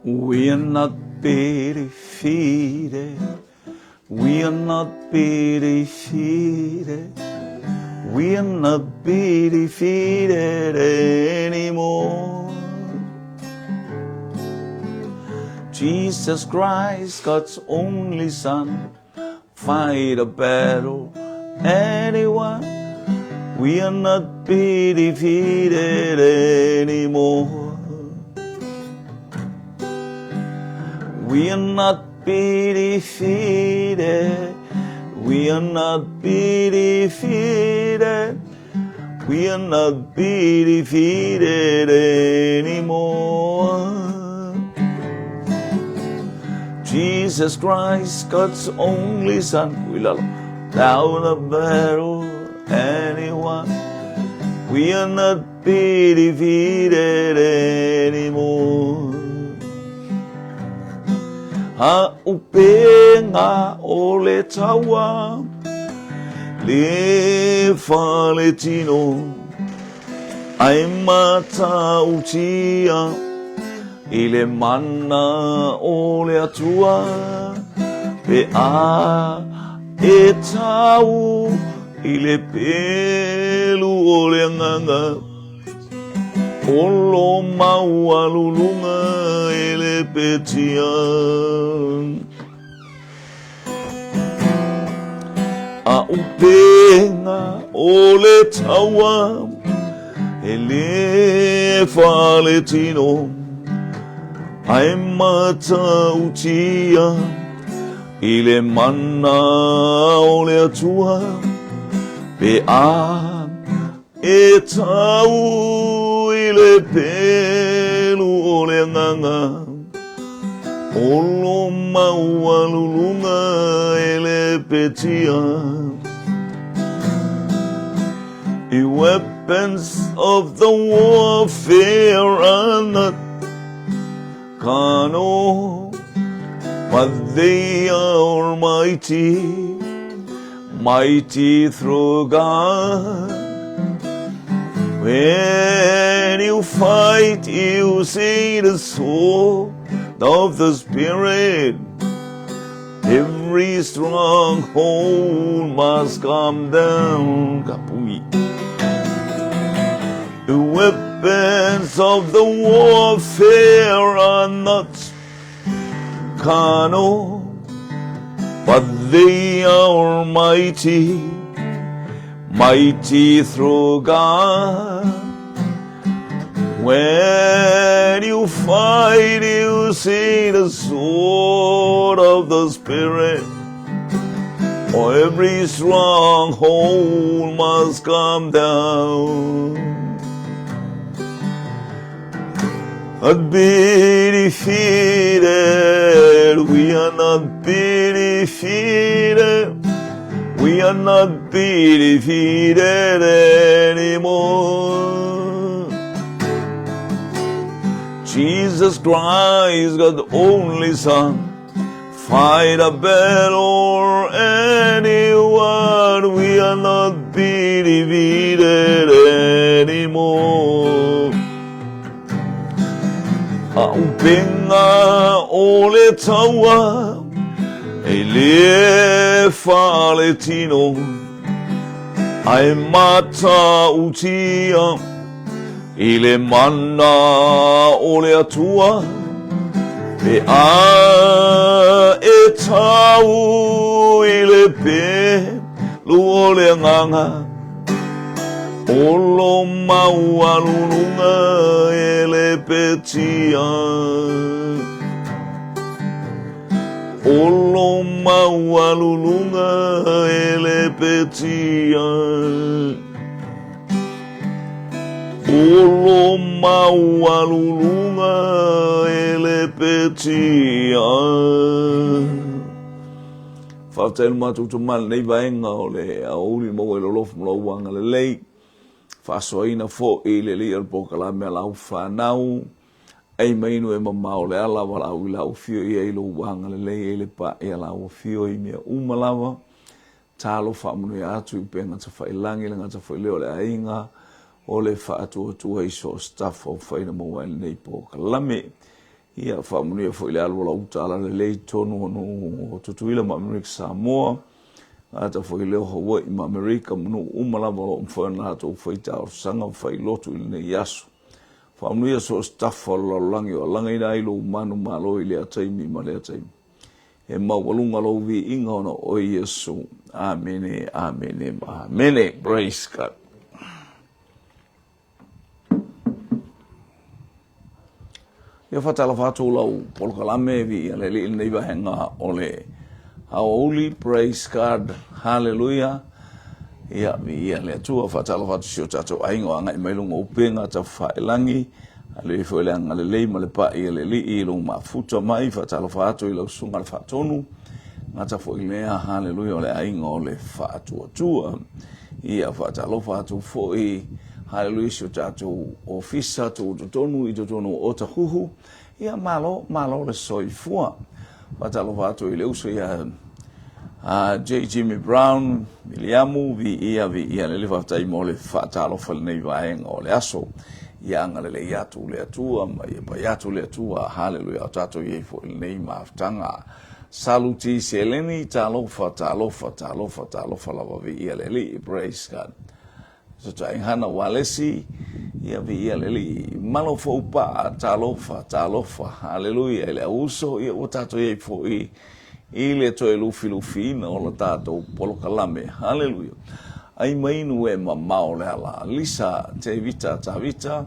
We'll not be defeated. We'll not be defeated. We'll not be defeated anymore. Jesus Christ, God's only Son, fight a battle anyone. We'll not be defeated anymore. We'll not be defeated. We'll not be defeated. We'll not be defeated anymore. Jesus Christ, God's only Son, down the battle anyone. We'll not be defeated anymore. Aupenga o le taua le faletino ai matautia i le mana o le Atua pe a e tau i le pelu o le agaga o lo maualuluga e le petia. Aupenga o le taua e le faletino ae matautia i le mana o le Atua pe a e tau i le pelu o le agaga o lo maualuluga e le petia. The weapons of the warfare are not carnal, but they are mighty, mighty through God. When you fight, you see the sword of the Spirit. Every stronghold must come down. Kapui. The weapons of the warfare are not carnal, but they are mighty, mighty through God. When you fight, you see the sword of the Spirit. Every stronghold must come down. Not be defeated, we are not be defeated. We are not be defeated anymore. Jesus Christ, God's only Son, fight a battle anyone. We are not be defeated anymore. Aupenga o le taua e le faletino ae matautia i le mana o le Atua pe a e tau i le pelu o le agaga o lo maualuluga e le petia. O lo maualuluga e le petia. O lo maualuluga e le petia. Faafetai le matou tama i lenei vaega o le aoauli maua i le alofa ma lou agalelei, faasoaina foi le alii o le polokalame a lau fanau, ai mai inu e mamao le ala valaau i lau afio i ai lou agalelei ai le pae a lau afio i mea uma lava. Talofa faamanuia atu i upega tafailangi le gata foi lea o le aiga o le faatuatua i so o se tafa ua faina maua ai lenei polokalame. Ia, faamanuia foi i le alu o lau talalelei i totonu o nuu o Tutuila ma Amerika Samoa, gata foi i lea o Hawaii ma Amerika ma nuu uma lava o lo o mafai ona latou fai talosaga ma fai lotu i lenei aso. Faamanuia so o se tafa o le lalolagi o alagaina ai lou manumalo i lea taimi ma lea taimi. E maualuga lou viiga ona o oe Iesu. Amene, amene ma amene. Praise God. Ia faatalofa atu lau polokalame viia le Alii i lenei vaega o le aoauli. Praise God. Hallelujah. Ia viia le Atua. Faatalofa atu si o tatou aiga o agai mai luga o upega tafafa'elagi. Haleluia foi le agalelei ma le pa'i a le Alii i lou mafuta mai. Faatalofa atu i lau susuga i le Faatonu. Gata foi lea, haleluia, o le aiga o le Faatuatua. Ia faatalofa atu foi, haleluia, si o tatou ofisa tutotonu i totonu o Otahuhu. Ia malo, malo le soifua. Faatalofa atu i le uso ia J. Jimmy Brown, Miliamu, viia, viia, le faafetai mo le faatalofa i lenei vaega o le aso. Ia agalelei atu le Atua ma ia pai atu le Atua, haleluia, o tatou i ai foi i lenei mafutaga. Saluti seleni, talofa, talofa, talofa, talofa lava, viia le Alii, praise God. Sotai hana walesi, ia viia le Alii. Malo fou paa, talofa, talofa, haleluia, i le auuso, ia ua tatou i ai foi i le toe lufilufiina o la tatou polokalame, haleluia. Ai ma inu e mamao le ala. Lisa Tevita Tavita,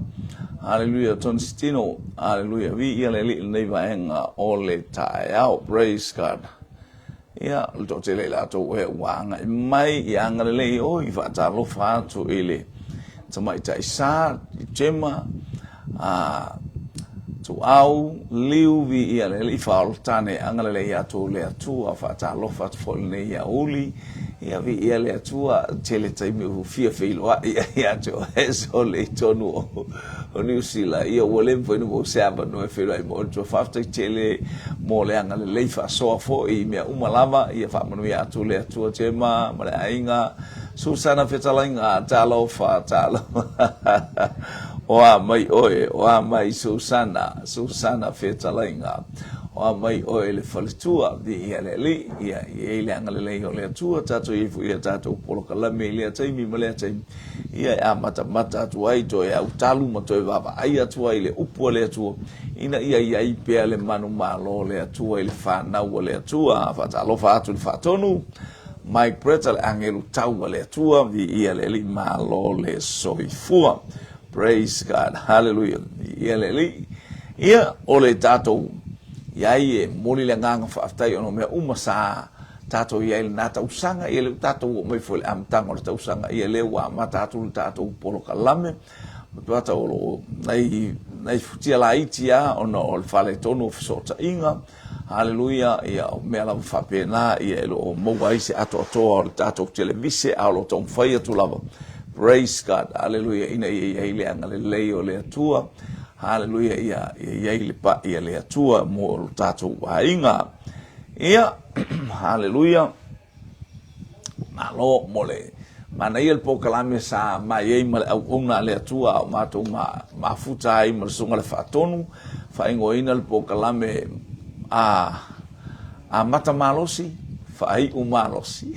Haleluia Tony Sitino, Haleluia Viia le Alii i lenei vaega o le taeao. Praise God. Ia, o le toatele i latou e ua agai mai ia agalelei oi faatalofa atu i le tamaitai sa, i Gemma, a Tuau, Liu, Viia le Alii Faaolatane, agalelei atu le Atua, faatalofa atu foi i lenei aoauli, Ia viia le Atua, tele taimi ua fia feiloai ai ia te oe sole i totonu o Niu Sila. Ia ua le mafai ona maua se avanoa e feiloai ma oe le Atua. Faafetai tele mo le agalelei faasoa foi i mea uma lava. Ia faamanuia atu le Atua Gemma ma le aiga. Susana Fetalaiga, talofa, talofa. O a mai oe, o a mai Susana, Susana Fetalaiga. O a mai oe le faletua, viia le Alii, ia i ai le agalelei o le Atua, tatou i ai foi i a tatou polokalame i lea taimi ma lea taimi, ia e amatamata atu ai, toe autalu ma toe vaavaai atu ai i le upu a le Atua, ina ia i ai pea le manumalo o le Atua i le fanau a le Atua. Faatalofa atu i le faatonu, Mike Brett, le agelu tau a le Atua, viia le Alii, malo le soifua. Praise God. Hallelujah. Ia le Alii. Ia, o le tatou i ai e momoli le agaga faafetai ona o mea uma sa tatou i ai i lena tausaga, ia lea ua tatou oo mai foi i le amataga o le tausaga, ia lea ua amata atu le tatou polokalame. Matua tau o lo o nai, nai futia laiti lava ona o le faaletonu o fesootaiga. Haleluia, ia o mea lava faapena, ia e le o maua ai se atoatoa o le tatou televise, a o lo o taumafai atu lava. Praise God, haleluia, ina ia i ai le agalelei o le Atua, haleluia, ia ia i ai le pa'i a le Atua mo lo tatou aiga. Ia, haleluia. Malo mo le manaia le polokalame sa mai ai ma le auauna a le Atua a o matou ma mafuta ai ma le Susuga i le Faatonu, faaigoaina le polokalame a Amata Malosi, Faaiu Malosi.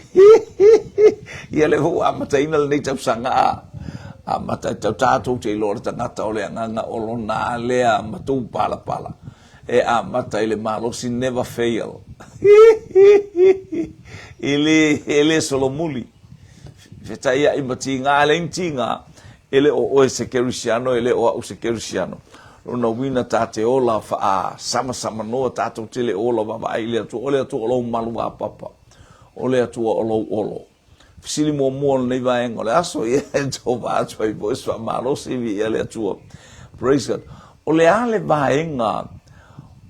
Ia lea foi ua amataina lenei tausaga a amata ai tatou te iloa le tagata o le agaga o lona lea matupalapala. E amata i le malosi never fail. E le, e le solomuli. Fetaiai ma tiga, a leai ni tiga, e le o oe se Kerisiano, e le o au se Kerisiano. Lona uiga ta te ola faasamasamanoa, tatou te le ola vaavaai i le Atua. O le Atua o lou maluapapa, o le Atua o lou olo. Fesili muamua o lenei vaega o le aso, ia e tova atu ai foi se faamalosi, viia le Atua. Praise God. O le a le vaega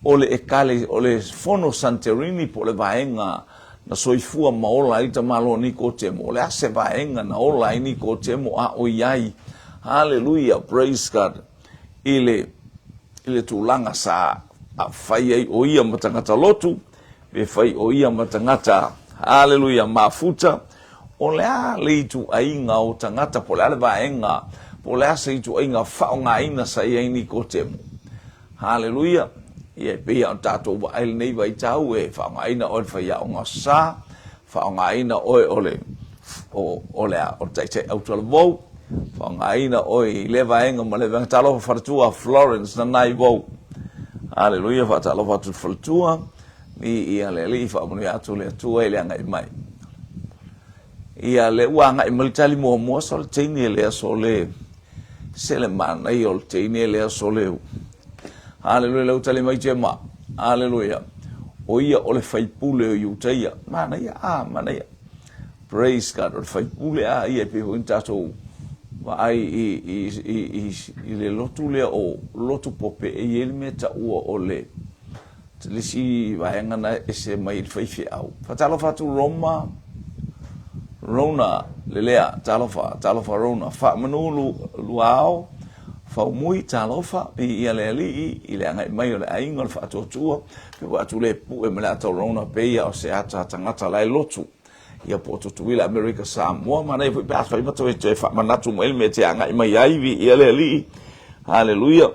o le ekale, o le fono Santerini po o le vaega na soifua ma ola ai tamaloa Nikotemo? O le a se vaega na ola ai Nikotemo a o i ai? Hallelujah, praise God. I le, i le tulaga sa fai ai o ia ma tagata lotu, Pe fai o ia ma tagata, haleluia, mafuta, o le a le ituaiga o tagata, po o le a le vaega, po o le a se ituaiga faaaogaina sa i ai Nikotemo. Haleluia. Ia, e pei lava ona tatou vaai i lenei vaitau, e faaaogaina oe e le faiaoga o sa, faaaogaina oe o le, o, o le a, o le taitai autalavou, faaaogaina oe i lea vaega ma lea vaega. Talofa faletua Florence Nanaivou. Haleluia, faatalofa atu i le faletua, i ia le Alii, faamanuia atu le Atua i le agai mai. Ia, lea ua agai mai le tali muamua, so le teine lea sole, se le manaia o le teine lea sole. Haleluia, lea ua tali mai Jema. Haleluia. O ia o le faipule o Iutaia. Manaia, a, manaia. Praise God, o le faipule a ia e pei foi ona tatou vaai i, i, i, i, i le lotu lea o Lotu Pope e i ai le mea taua o le le isi vaega na ese mai i le faifeau. Faatalofa atu Roma, Rona, Lelea, talofa, talofa Rona, Faamanu Luao, Faumui, talofa, viia le Alii i le agai mai o le aiga o le faatuatua, pe ua atu le pue ma le ata o Rona pei a o se ata tagata la e lotu. Ia po o Tutuila, Amerika, Samoa, manaia foi pe a fai ma toe toe faamanatu mai le mea e te agai mai ai, viia le Alii, haleluia.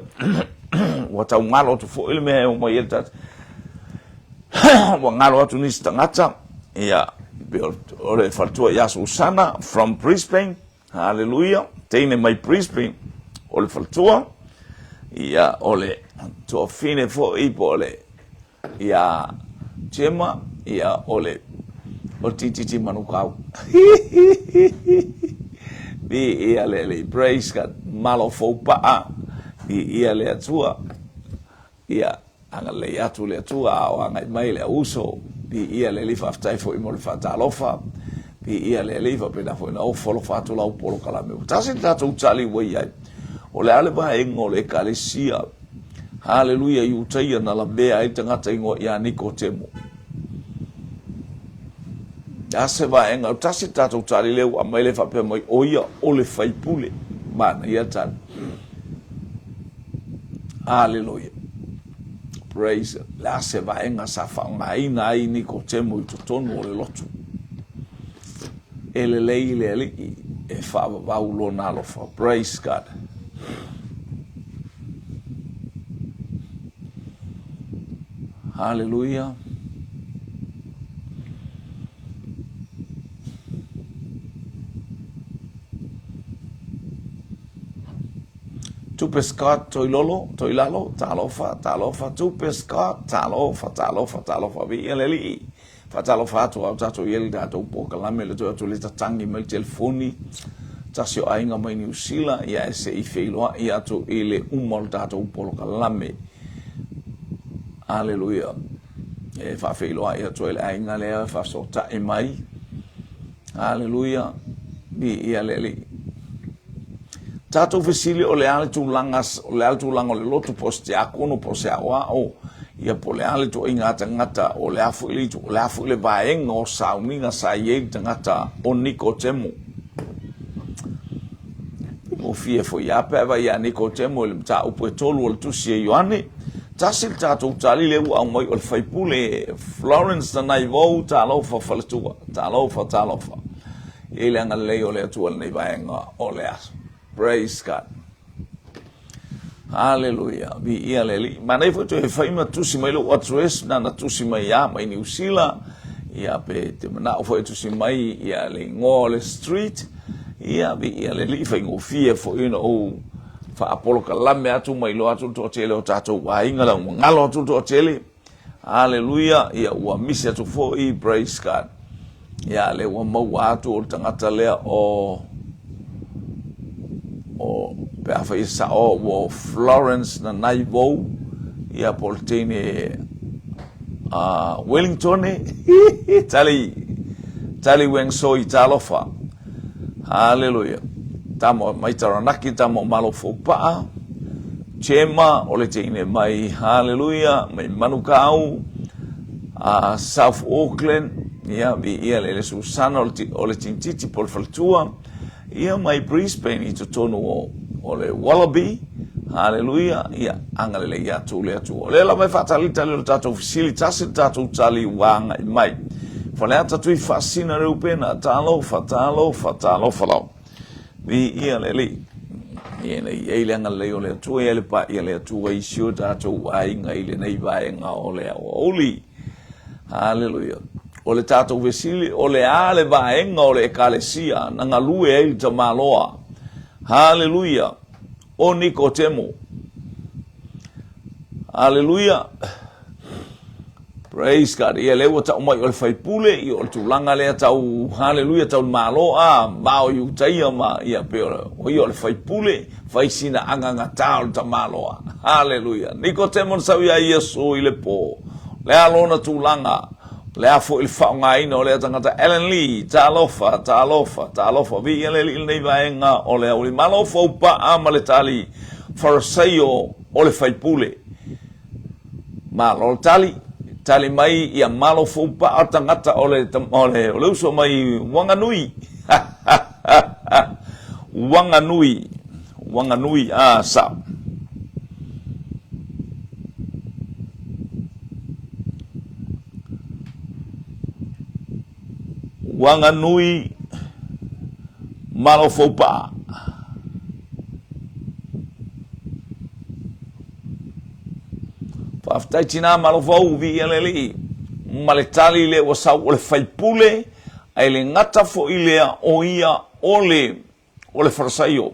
Ua tau galo atu foi le mea e omai ai le tagata. Ua galo atu nisi tagata, ia, pe o le faletua ia Susana from Brisbane, haleluia, teine mai Brisbane, o le faletua, ia, o le tuafine foi po o le Ia Gemma, ia o le o le tititi manukau. Viia le Alii, praise God, malo fou paa, viia le Atua. Ia, agalelei atu le Atua a o agai mai le auuso, viia le Alii, faafetai foi mo le faatalofa, viia le Alii, faapena foi ona ofo alofa atu lau polokalame. Ua tasi le tatou tali ua i ai, o le a le vaega o le Ekalesia Haleluia Iutaia na lavea ai tagata ingoa ia Nikotemo. Le a se vaega, o tasi le tatou tali lea ua aumai lea faapea mai, o ia o le faipule. Manaia tali. Haleluia. Praise. Le a se vaega sa faaaogaina ai Nikotemo i totonu o le lotu. E lelei le Alii e faavavau lona alofa. Praise God. Haleluia. Tupe Scott Toilolo, Toilalo, talofa, talofa, Tupe Scott, talofa, talofa, talofa, viia le Alii. Faatalofa atu a o tatou i ai le tatou polokalame le toe atu le tatagi mai le telefoni tasi o aiga mai Niu Sila ia e se i feiloai atu i le uma o le tatou polokalame. Aleluia. E faafeiloai atu ai le aiga lea e faasootai mai. Aleluia. Viia le Alii. Tatou fesili o le a le tulaga, o le a le tulaga o le lotu po o se tiakono po o se aoao, ia po o le a le ituaiga tagata, o le a foi le, o le a foi le vaega o sauniga sa i ai le tagata o Nikotemo. Gofie foi a pe a vaai ia Nikotemo i le mataupu e tolu o le tusi a Ioane. Tasi le tatou tali lea ua aumai o le faipule Florence Nanaivou, talofa faletua, talofa, talofa. I le agalelei o le Atua lenei vaega o le aso. Praise God. Haleluia. Viia le Alii. Manaia foi toe fai ma tusi mai lou address na na tusi mai ia mai Niu Sila. Ia pe te manao foi e tusi mai ia le igoa o le street. Ia viia le Alii faigofie foi ona ou faapolokalame atu ma iloa atu le toatele o tatou aiga la ua galo atu le toatele. Aleluia, ia ua misi atu foi, praise God. Ia le ua maua atu o le tagata lea o o pe a fai e sao ua Florence Nanaivou, ia po o le teine Wellington, tali tali Weng-soi talofa. Haleluia. Tama mai Taranaki, tama o Malo Foupaa, Chema o le teine mai, haleluia, mai Manukau, South Auckland, ia, viia le le Susana o le, o le tintiti po o le faletua, ia mai Brisbane i totonu o, o le Wallaby, haleluia, ia, agalelei atu le Atua. O lea lava e faatalitali o le tatou fesili, tasi le tatou tali ua agai mai. Faleata Tuifaasina Reupena, talofa, talofa, talofa lava. Viia le Alii. Ia ina i ai le agalelei o le Atua, ia le paia le Atua i si o tatou aiga i lenei vaega o le aoauli. Haleluia. O le tatou fesili, o le a le vaega o le Ekalesia na galue ai le tamaloa? Haleluia. O Nikotemo. Haleluia. Praise God. Ia lea ua tau mai o le faipule, ia o le tulaga lea tau, haleluia, tau le Malo, a, vao i Utaia ma, ia, pe o, o ia o le faipule, fai sina agagatā o le tamaloa. Haleluia. Nikotemo na sau iā Iesu i le pō. Le a lona tulaga, le a foi le faaaogaina o lea tagata. Ellen Lee, talofa, talofa, talofa. Viia le Alii i lenei vaega o le aoauli. Malo faupaa ma le tali Farasaio o le faipule. Malo le tali, tali mai ia malo foupaa o tagata o le, o le, o le uso mai Wanganui. Wanganui, Wanganui, ah, sao. Wanganui, malo foupaa. Faafetai tinā ma alofa ou viia le Alii ma le tali lea ua sau o le faipule ae le gata foi lea o ia o le o le Farasaio.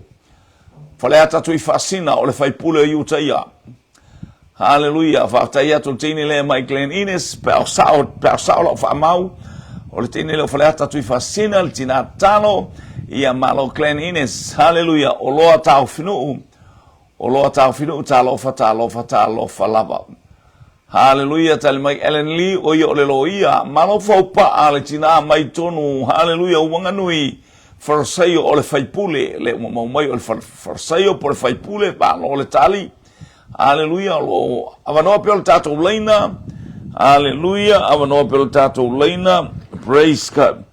Faleata Tuifaasina o le faipule o Iutaia. Haleluia, faafetai atu le teine lea mai Glen Innes, pe a sao, pe a sao lau faamau, o le teine lea o Faleata Tuifaasina, le tinā talo, ia malo Glen Innes, haleluia, o loa Taofinuu, O loa Taofinuu, talofa, talofa, talofa lava. Haleluia, tali mai Ellen Lee, o ia o le loia. Malo faupaa le tinā mai tonu, haleluia, Uaganui, Farasaio o le faipule, le ua mau mai o le Farasaio po le faipule, malo le tali. Haleluia, o lo o avanoa pea o le tatou laina. Haleluia, avanoa pea o le tatou laina. Praise God.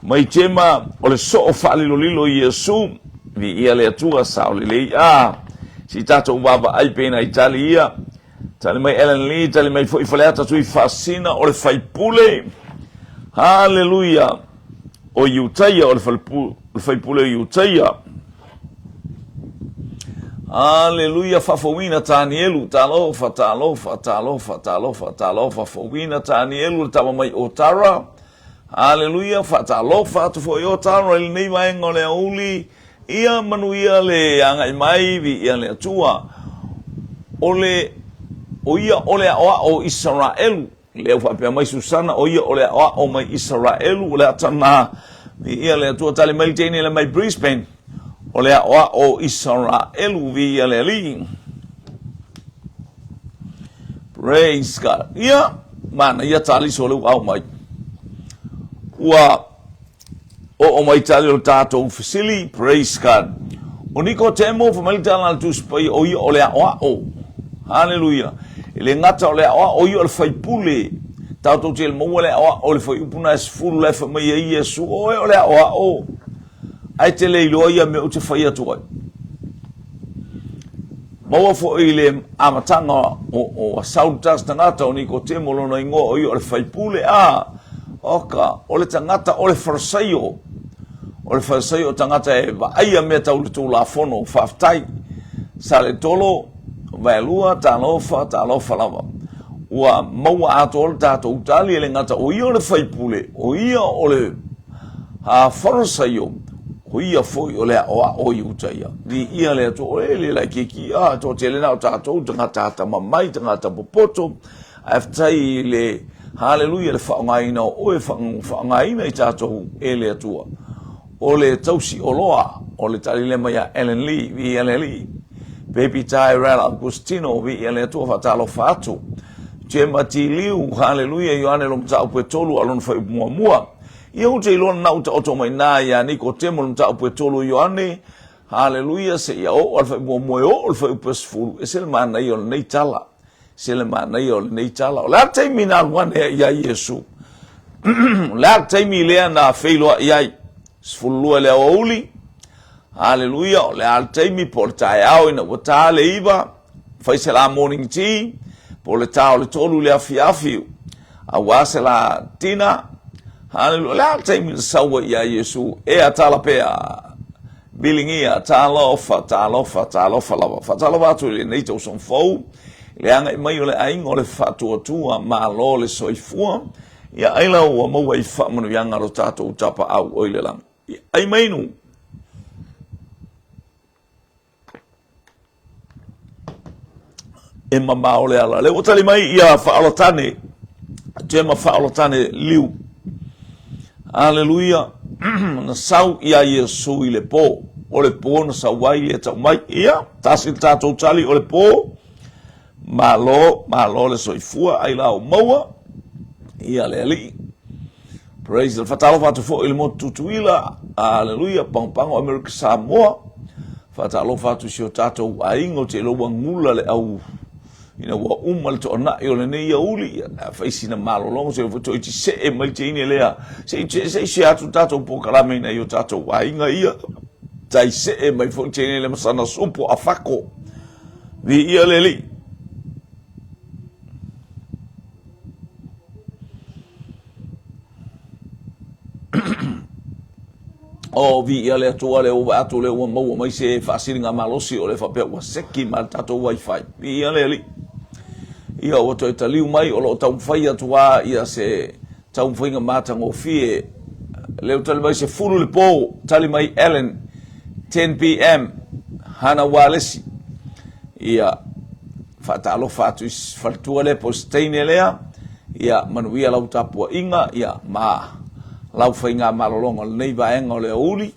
Mai Tema, o le soo faalilolilo i Iesu. Viia le Atua, sao lelei. A, si tatou vaavaai pei nai tali ia. Tali mai Ellen Lee, tali mai foi Faleata Tuifaasina, o le faipule. Haleluia! O Iutaia, o le faipule o Iutaia. Haleluia, faafouina Tanielu, talofa, talofa, talofa, talofa, talofa, fouina Tanielu, le tama mai o Tara. Aleluia, faatalofa atu foi o talo i lenei vaega o le aoauli, ia manuia le agai mai, viia le Atua. O le, o ia o le aoao o Isaraelu, lea ua faapea mai Susana, o ia o le aoao mai Isaraelu, o le atana, viia le Atua, tali mai le teine le mai Brisbane, o le aoao o Isaraelu, viia le Alii. Praise God. Ia, manaia taliso le ua au mai. Ua oo mai tali o le tatou fesili, praise God. O Nikotemo, fai mai le tala a le Tusi Paia, o ia o le aoao. Haleluia. E le gata o le aoao, o ia o le faipule. Tatou te maua le aoao i le fuaiupu na e 10 la e fai mai ai Iesu, o oe o le aoao, ae te le iloa ia mea ou te fai atu ai. Maua foi i le amataga o Saulu tasi tagata o Nikotemo lona igoa o ia o le faipule, a, oka, o le tagata o le Farasaio. O le Farasaio o tagata e vaaia mea tau le Tulafono. Faafetai. Saletolo, Vaelua, talofa, talofa lava. Ua maua atoa le tatou tali e le gata o ia o le faipule, o ia o le A Farasaio, o ia foi o le aʻoaʻo i uta ia. Viia le Atua, o e le laitiiti, a, toatele na o tatou, tagata atamamai, tagata popoto, ae faafetai i le haleluia le faaaogaina o oe, faaaogaina i tatou e le Atua. O le tausi oloa, o le tali lea mai a Ellen Lee, viia le Alii. Baby Tyrell Augustino, viia le Atua, faatalofa atu. Gemma T. Liu, haleluia, Ioane lo mataupu e tolu a lona fuaiupu muamua. Ia ou te iloa na u taoto mai na iā Nikotemo le mataupu e tolu o Ioane, haleluia, seia oo a le fuaiupu muamua e oo i le fuaiupu e 10, ese le manaia o lenei tala, ese le manaia o lenei tala. O le a le taimi na alu ane ai iā Iesu? O le a le taimi lea na feiloai ai? 12 i le aoauli, haleluia, o le a le taimi po o le taeao ina ua ta le 9, fai se la morning tea, po o le ta o le 3 i le afiafi, Aua se la tina, haleluia, o le a le taimi na sau ai ia Iesu, ea tala pea, Miligia, talofa, talofa, talofa lava. Faatalofa atu i lenei tausaga fou, i le agai mai o le aiga o le Faatuatua, malo le soifua, ia ai la ua maua i faamanuiaga lo tatou tapaau o i le lagi. Ia ai ma inu. E mamao le ala. Lea ua tali mai ia Faaolatane, Jema Faaolatane Liu. Aleluia. Na sau ia Iesu i le po. O le po na sau ai e tau mai. Ia, tasi le tatou tali o le po. Malo, malo le soifua, ai la o maua. Ia le Alii. Praise the Faatalofa atu foi i le motu Tutuila. Aleluia, pagopago Amerika Samoa. Faatalofa atu i si o tatou aiga ou te iloa ua gula le au ina ua uma le toanai o lenei aoauli. Ia, a fai sina malologa se foi toeitiiti see mai teine lea. Se i se i se atu tatou polokalame i nai o tatou aiga ia. Tai see mai foi teine lea ma sana supo a fako. Viia le Alii. O viia le Atua lea ua vaai atu lea ua maua mai se faasiliga malosi o le faapea ua seki ma le tatou wifi. Viia le Alii. Ia ua toe taliu mai o lo o taumafai atu lava ia se taumafaiga matagofie. Lea ua tali mai 10 le po, tali mai Ellen 10 pm Hana Walesi. Ia Faatalofa atu i faletua lea po o se teine lea, ia manuia lau tapuaiga, ia ma lau faigamalologa o lenei vaega o le aoauli.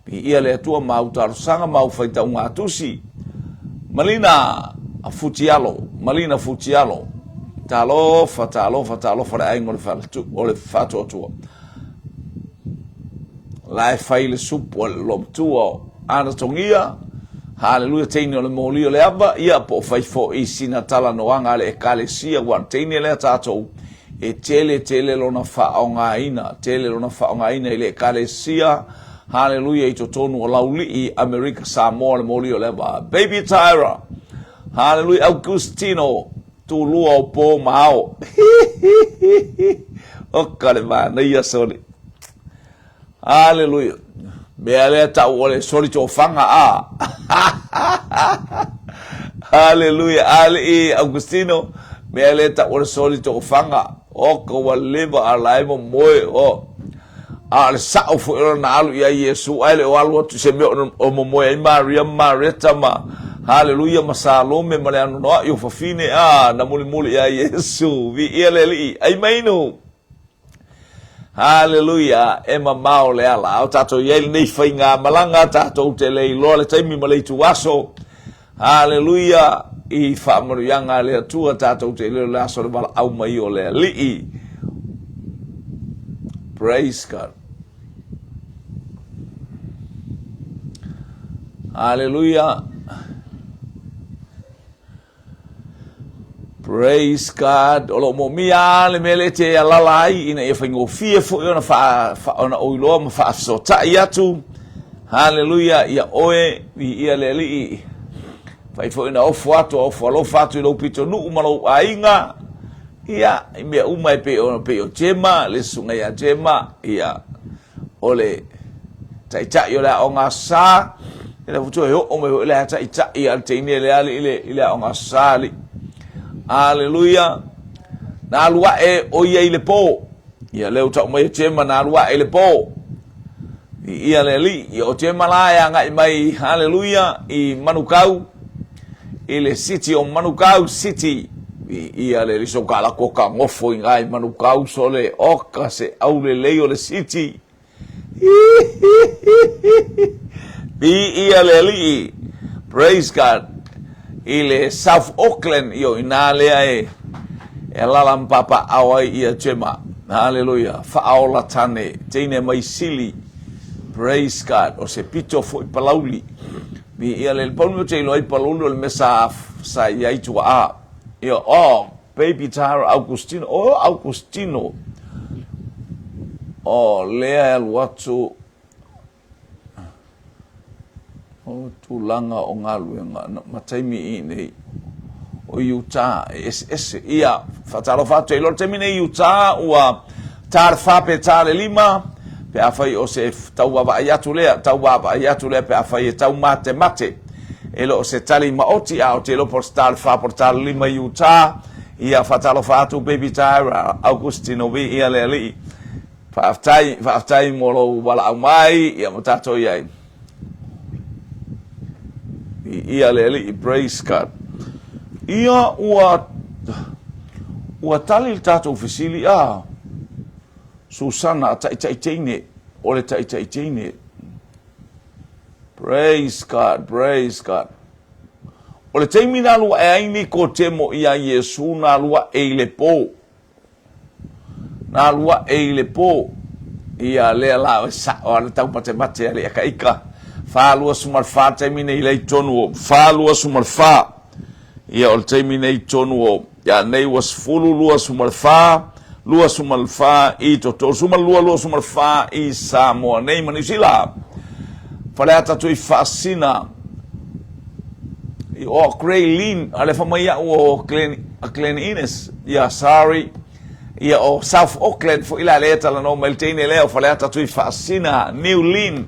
Viia le Atua ma au talosaga ma au faitauga tusi. Malina Futialo, Malina Futialo, talofa, talofa, talofa le aiga o le faletu, o le Faatuatua. La e fai le supu a le lomatua o Anatogia, haleluia, teine o le moli o le ava, ia po o fai foi sina talanoaga a le Ekalesia, ua o le teine lea tatou e tele tele lona faaaogaina, tele lona faaaogaina i le Ekalesia, haleluia, i totonu o Laulii, Amerika Samoa, le moli o le ava. Baby Tyra, haleluia, Augustino, Tulua o po ma ao. Oka le manaia soli. Aleluia. Mea lea tau o le soli tofaga a. Aleluia. Alii Augustino, mea lea tau o le soli tofaga. Oka ua leva a la e momoe o. A o le sao foi o lona alu ia Iesu, ae le o alu atu i se mea o momoe ai Maria ma Mareta ma Haleluia ma Salome ma le anoanoai o fafine, a na mulimuli ia Iesu. Viia le Alii. Aimainu. Haleluia, e mamao le ala. A o tatou i ai lenei faiga malaga, tatou te le iloa le taimi ma le ituaso. Haleluia, i faamanuiaga a le Atua tatou te iloa le aso o le valaau mai o le Alii. Praise God. Haleluia. Praise God. O lo o moomia lava le mea lea e te alala ai ina ia faigofie foi ona faa, fa, ona ou iloa ma faafesootai atu. Haleluia, ia oe, viia le Alii. Fai foi ona ofo atu, ofo alofa atu i lou pitonuu ma lou aiga. Ia, i mea uma e pei o, pei o Jema, le susuga ia Jema, ia, o le taitai o le aoga Aso Sa, ia lea foi toe oo mai foi le taitai a le teine lea alii i le aoga Aso Sa alii. Aleluia. Na alu ae o ia i le po. Ia lea ua tau mai e Jema na alu ae i le po. Viia le Alii. Ia o Jema la e agai mai, haleluia, i Manukau, i le city o Manukau City. Viia le Alii, so ka lako ka gofo i ngai Manukau sole, oka se aulelei o le city. Viia le Alii. Praise God. I le South Auckland, io inā lea e, e alala ma papaaao ai ia Jema. Haleluia. Faaola tane, teine mai sili. Praise God. O se pito foi Palauli. Viia le Alii. Pau le mea ou te iloa ai Palauli o le mea sa, sa i ai tuaa. Io, oh, Baby Tara Augustino. Oh, Augustino. Oh, lea e alu atu O tulaga o galuega ma taimi i nei o Utah e eseese. Ia, faatalofa atu. Te iloa le taimi nei i Utah ua ta le 4 pe ta le 5. Pe afai o se tau vaavaai atu lea, tau vaavaai atu lea pe afai e tau matemate. E le o se tali maoti, a o te iloa po o le ta o le fa po o le ta o le lima i Utah. Ia, faatalofa atu Baby Tyra Augustino, viia le Alii. Faafetai, faafetai mo lou valaau mai, ia ma tatou i ai. Viia le Alii, praise God. Ia, ua, ua tali le tatou fesili, a, Susana, a taitai teine, o le taitai teine. Praise God, praise God. O le taimi na alu ae ai Nikotemo iā Iesū na alu ae i le pō. Na alu ae i le pō. Ia lea la e sa'o a le taumatemate a le ikaika. 44 le taimi nei lea i totonu o 44. Ia o le taimi nei i totonu o ia nei ua 10:24 24 i to 32 24 i Samoa nei ma Niu Sila. Faleata Tuifaasisina i o Grey Lynn, a le fa mai au o Glen, a Glen Innes, ia sorry, ia o South Auckland foi la lea talanoa mai le teine lea o Faleata Tuifaasisina, New Lynn.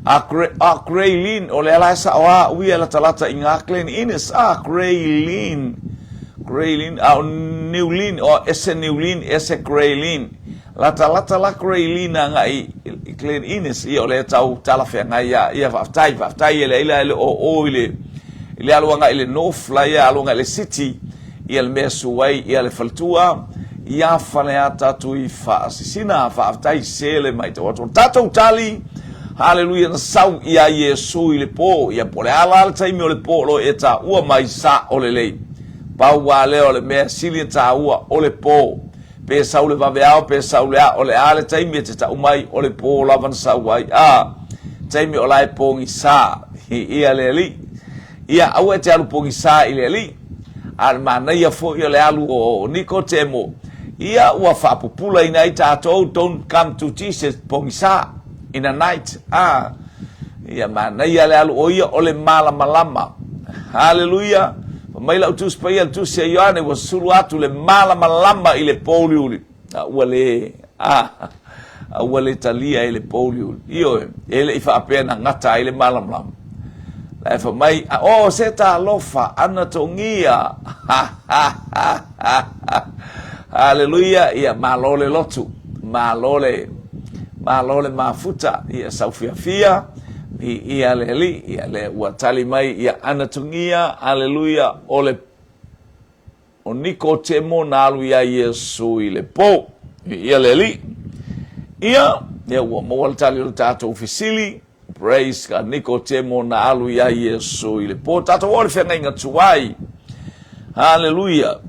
A Grey, a Grey Lynn, o lea la e sao a uia latalata i ngā Glen Innes, a Grey Lynn, Grey Lynn, a o New Lynn, o ese New Lynn, ese Grey Lynn. Latalata la Grey Lynn agai i Glen Innes, ia o lea tau talafeagai ia, ia faafetai, faafetai e leai la e le o o i le, i le alu agai i le North la ia alu agai i le City, ia le mea su ai ia le faletua, ia Faleata Tuifaasisina, faafetai sele mai tau atu. O le tatou tali, haleluia, na sau iā Iesu i le pō, ia po o le a la le taimi o le pō o lo o e taua mai sa o lelei. Pau lava lea o le mea sili ona taua o le pō. Pe sau le vaveao, pe sau le a, o le a le taimi e te tau mai, o le pō lava na sau ai. A, taimi o la e pogisa, ia le Alii. Ia, aua e te alu pogisa i le Alii. A o le manaia foi o le alu o Nikotemo, ia ua faapupulaina ai tatou, don't come to Jesus pogisa, in a night. A, ia manaia le alu o ia o le malamalama. Haleluia! Fai mai lau Tusi Paia, le Tusi a Ioane, ua sulu atu le malamalama i le pōuliuli. A ua le, a, a ua le talia e le pōuliuli. Ioe, e le i faapea na gata ai le malamalama. La e fai mai, o, se talofa, anatogia. Haleluia! Ia, malo le lotu. Malo le, malo le mafuta, ia saufiafia, viia le Alii, ia lea ua tali mai, ia anatogia, aleluia, o le o Nikotemo na alu iā Iesu i le pō. Viia le Alii. Ia, ia ua maua le tali o le tatou fesili. Praise God. Nikotemo na alu iā Iesu i le pō. Tatou oo i le feagaiga tuai. Haleluia.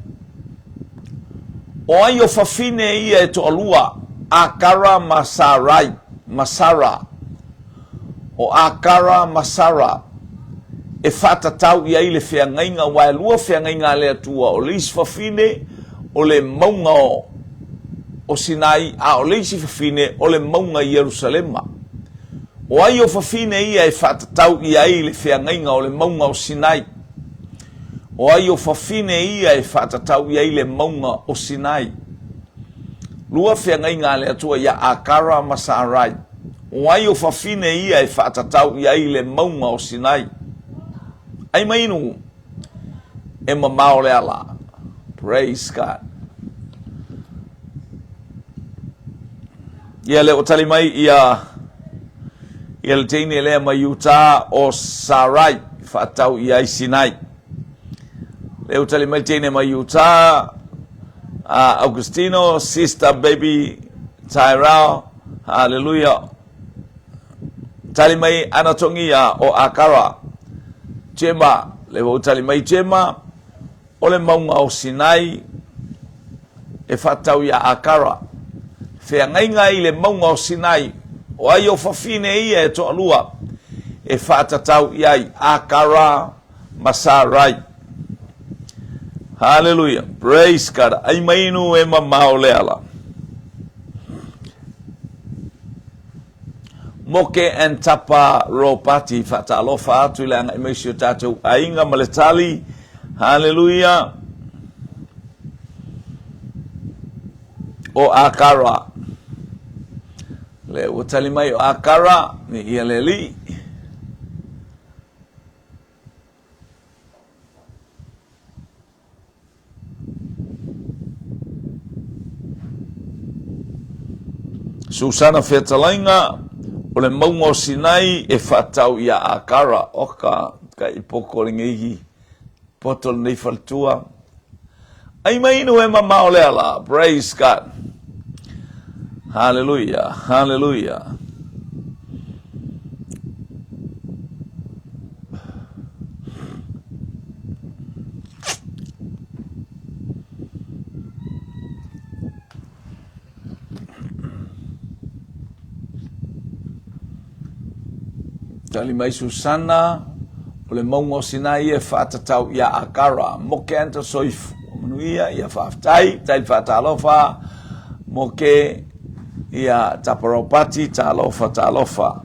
O ai o fafine ia e toalua, Akara ma Sarai, ma Sara. O Akara ma Sara e faatatau i ai le feagaiga, aua e lua feagaiga a le Atua, o le isi fafine o le mauga o Sinai, a o le isi fafine o le mauga i Ierusalema. O ai o fafine ia e faatatau i ai le feagaiga o le mauga o Sinai? O ai o fafine ia e faatatau i ai le mauga o Sinai? Lua feagaiga a le Atua iā Akara ma Sarai. O ai o fafine ia e faatatau i ai le mauga o Sinai? Ai ma inu e mamao le ala. Praise God. Ia lea ua tali mai ia ia le teine lea mai Utah o Sarai faatau i ai Sinai. Lea ua tali mai le teine mai Utah uh, Augustino, sister baby Tyrell, hallelujah. Tali mai Anatogia o Akara. Jema, lea ua tali mai Jema, O le mauga o Sinai e faatau iā Akara. Feagaiga i le mauga o Sinai, o ai o fafine ia e toalua e faatatau i ai, Akara ma Sarai. Haleluia! Praise God! Ai mainu e mamao le ala. Moke and Tapa Ropati, faatalofa atu i le agai mai si o tatou aiga ma le tali. Haleluia! O Akara. Lea ua tali mai o Akara, ni ia le alii. Susana Fetalaiga, o le mauga o Sinai e faatau ia Akara, oka, ka i poko lenei poto lenei faletua. Ai mai inu e mamao le ala. Praise God. Hallelujah. Hallelujah. Tali mai Susana, o le mauga o Sinai e faatatau ia Akara. Moke anta soifu. Manuia, ia faafetai, tai faatalofa, moke, ia taparopati, talofa, talofa.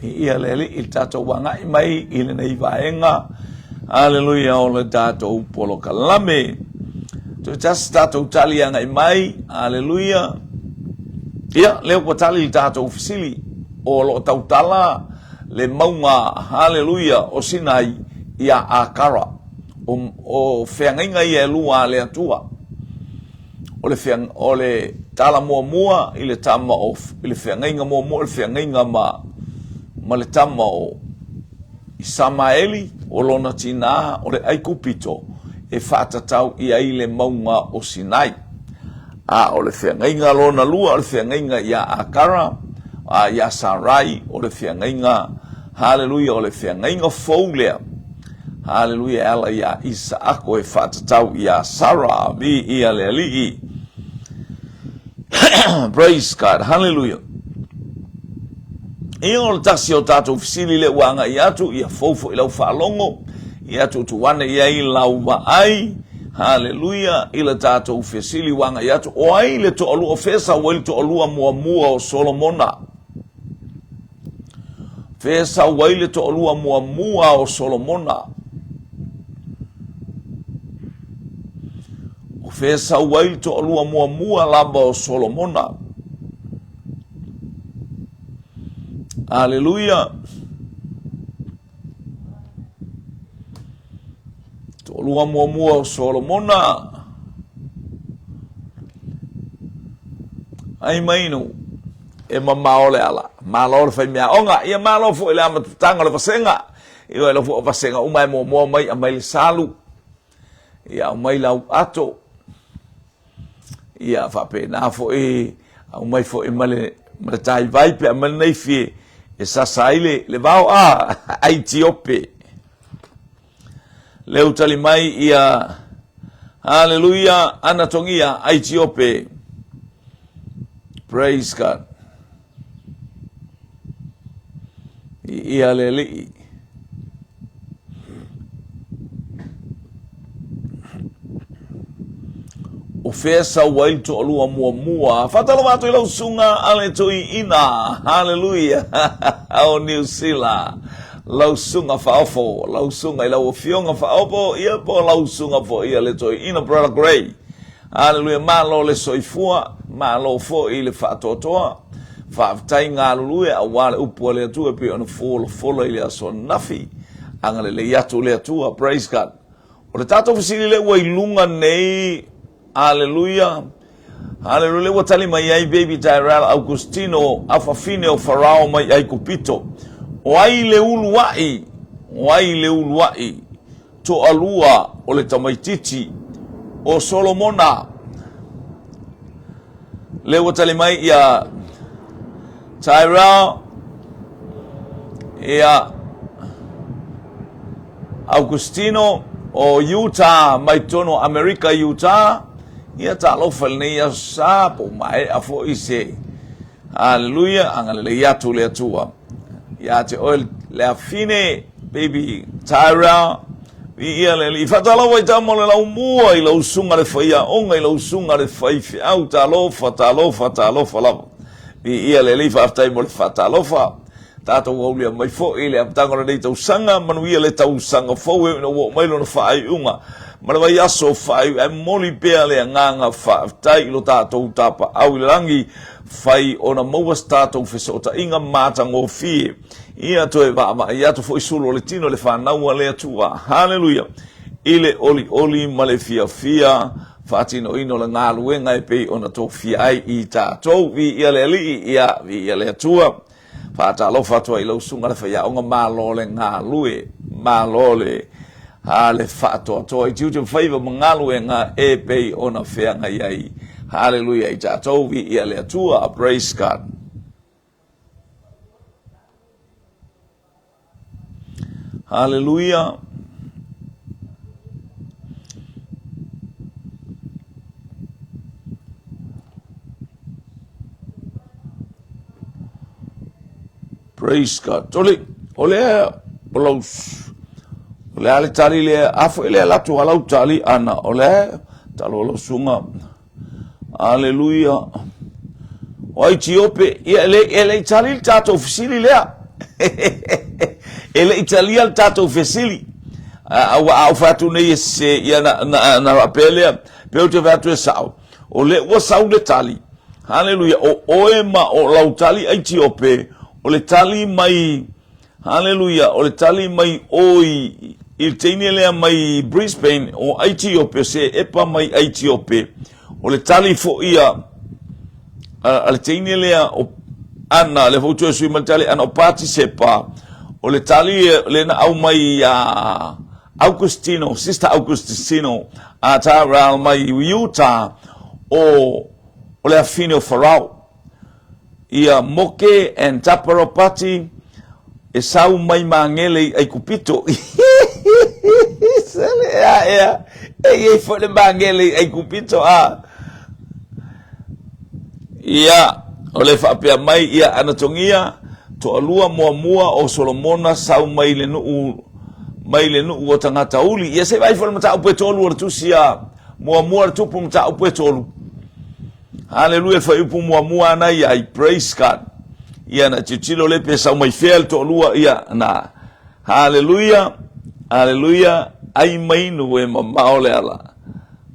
I ia le alii le tatou agai mai i lenei vaega. Aleluia o le tatou polokalame. Toe tasi tatou tali agai mai. Aleluia. Ia, lea ua tali le tatou fesili o lo o tautala le mauga, haleluia, o Sinai ia Akara. O, o feagaiga ia e lua a le Atua. O le, feag, o le tala muamua i le tama o, i le feagaiga muamua, o le feagaiga ma, ma le tama o Isamaeli, o lona tinā, o le Aikupito, e faatatau i ai le mauga o Sinai. A o le feagaiga lona lua, o le feagaiga iā Akara, a iā Sarai, o le feagaiga, haleluia, o le feagaiga fou lea, haleluia, e ala iā Isaako e faatatau iā Sara, viia le Alii. Praise God, haleluia. Ia o le tasi o tatou fesili lea ua agai atu, ia fou foi lau faalogo, ia tuutuu ane i ai lau vaai, haleluia, i le tatou fesili ua agai atu, o ai le toalua, o fea sau ai le toalua muamua o Solomona? Fea sau ai le toalua muamua o Solomona? O fea sau ai le toalua muamua lava o Solomona? Aleluia. Toalua muamua o Solomona. Ai mainu e mamao le ala. Malo le faimeaoga. Ia malo foi le amatutaga o le vasega. Ia lau foi vasega uma e muamua mai aumai le salu. Ia aumai lau ato. Ia faapena foi aumai foi ma le, ma le taivai pe aumai le naifi e, e sasa ai le, le vao a Aitiope. Leu tali mai ia Haleluia Anatogia Aitiope. Praise God. Ia le alii. O fea sau ai le toalua muamua? Faatalofa atu i lau susuga a le Toeaina. Haleluia! O Niu Sila. Lau susuga Faaofo, lau susuga i lau afioga Faaofo, ia po o lau susuga foi a le Toeaina Brother Gray. Haleluia! Malo le soifua, malo foi le faatoatoa. Faafetai galulue aua le upu a le Atua e pei ona folafola i le aso ananafi. Agalelei atu le Atua. Praise God. O le tatou fesili lea ua i luga nei, aleluia, aleluia, lea ua tali mai ai Baby Tyrell Augustino, afafine o Farao mai Aikupito. O ai le uluai, o ai le uluai, toalua o le tamaititi o Solomona. Lea ua tali mai ia Tyrell, ia Augustino o Utah mai totonu o Amerika Utah. Ia talofa i lenei aso sa po o maea foi se Haleluia, agalelei atu le Atua ia te oe le afine baby Tyrell. Viia le Alii. Faatalofa i tama o le laumua i lau susuga le faiaoga, i lau susuga le faifeau. Talofa, talofa, talofa lava. Viia le Alii, faafetai mo le faatalofa. Tatou aulia mai foi i le amataga o lenei tausaga, manuia le tausaga fou e ui ina ua oo mai lona faaiuga. ma le vaiaso faaiu. Ae momoli pea le agaga faafetai i lo tatou Tapaau i le lagi, fai ona maua se tatou fesootaiga matagofie. Ia toe vaavaai atu foi sulu o le tino i le fanau a le Atua. Haleluia! I le olioli ma le fiafia faatinoina o le galuega e pei ona tofia ai i tatou. Viia le Alii, ia viia le Atua. Faatalofa atu ai i lau susuga le faiaoga, malo le galue, malo le a le faatoatoa i tiute ma faiva ma galuega e pei ona feagai ai. Haleluia i tatou, viia le Atua. Praise God. Haleluia. Praise God. Toli, o lea, o lau, o le a le tali lea, a foi lea latu a lau tali ana, o lea, talo lau sunga, Aleluia. O Aitiope, ia e le, e le i tali le tatou fesili lea. e le i talia le tatou fesili. A, ua a ou fai atu nei e se, ia na, na, na faapea lea, pe ou te fai atu e sao, o lea ua sau le tali. Haleluia, o oe ma o lau tali Aitiope, o le tali mai Haleluia! O le tali mai o i, i le teine lea mai Brisbane, o Aitiope, o se epa mai Aitiope. O le tali foi a, a, a le teine lea o Ana, lea foi ua toe sui mai le tali Ana o Patisepa, o le tali lea na aumai ia Augustino, Sister Augustino, a Tyrell mai Utah, o, o le afine o Farao. Ia Moke and Taparopati e sau mai Magele i Aikupito. Sele, ea, ea, e i ai foi le Magele i Aikupito, a. Ia, o le faapea mai, ia, Anatogia, toalua muamua o Solomona sau mai le nuu, mai le nuu o tagata uli. Ia, se i vaai foi le mataupu e tolu o le tusi a muamua le tupu mataupu e tolu. Haleluia, fuaiupu muamua ana i ai. Praise God. Ia na tilotilo le pe sau mai fea le toalua, ia na. Haleluia, haleluia, ai mai nu e mamao le ala.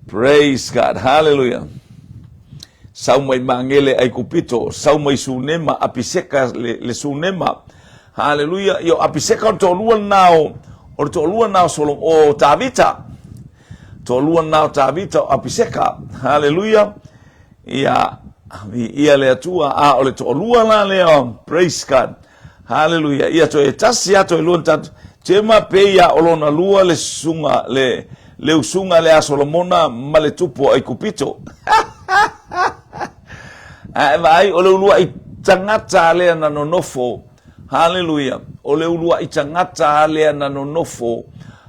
Praise God, haleluia. Sau mai Magele Aikupito, sau mai Sunema, Apiseka le, le Sunema. Haleluia, ia o Apiseka o le toalua lena o, o le toalua lena o Solo, o Tavita. Toalua lena o Tavita o Apiseka. Haleluia. Ia, ia le Atua. A o le toalua la lea, praise God. Haleluia. Ia toe tasi a toe lua tatu. Tema pe ia o lona lua le susuga, le, le usuga lea a Solomona ma le tupu o Aikupito. Ae vaai o le uluai tagata lea na nonofo Haleluia! O le uluai tagata lava lea na nonofo,